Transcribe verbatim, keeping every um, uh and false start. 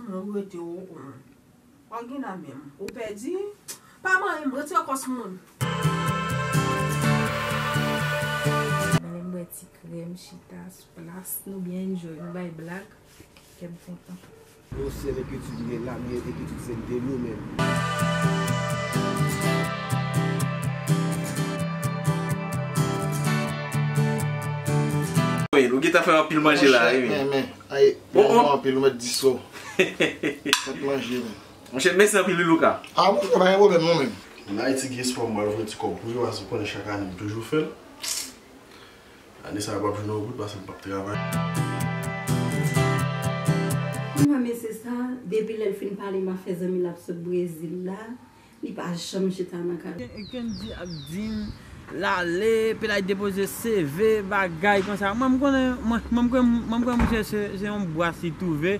Mwen rete o o. Ou gen la menm. Ou pèdi. Pa manyen m, retire kò sou moun. Mwen menm bwè ti krèm, chita sou plas, nou byen enjoy, nou bay blag, kè m kontan. Nou se enkyetid, men la, men enkyetid se de nou menm. Wi, ou gentan fè anpil manje la, wi. Men, men, ay, oh, oh, anpil, ou mèt di so. Mèt manje, men. Monchè, mèsi anpil, wi, Louka. Ah, monchè, pa gen pwoblèm, non, men. Ann Ayiti gen espwa m pral voye ti kòb pou yo, paske ou konnen chak ane m toujou fè l. Ane sa a, yo p ap jwenn yon goud paske m p ap travay. Kounya mesye sa, depi lè l fin pale m afè zanmi l ap sot Brezil la, li pa janm chita nan kay. Kendy ap di m l ale, epi l al depoze C V, bagay konsa. Mwen, m konnen, mwen, mwen, m kwè, mwen, m kwè monchè se, se yon bwas li twouve.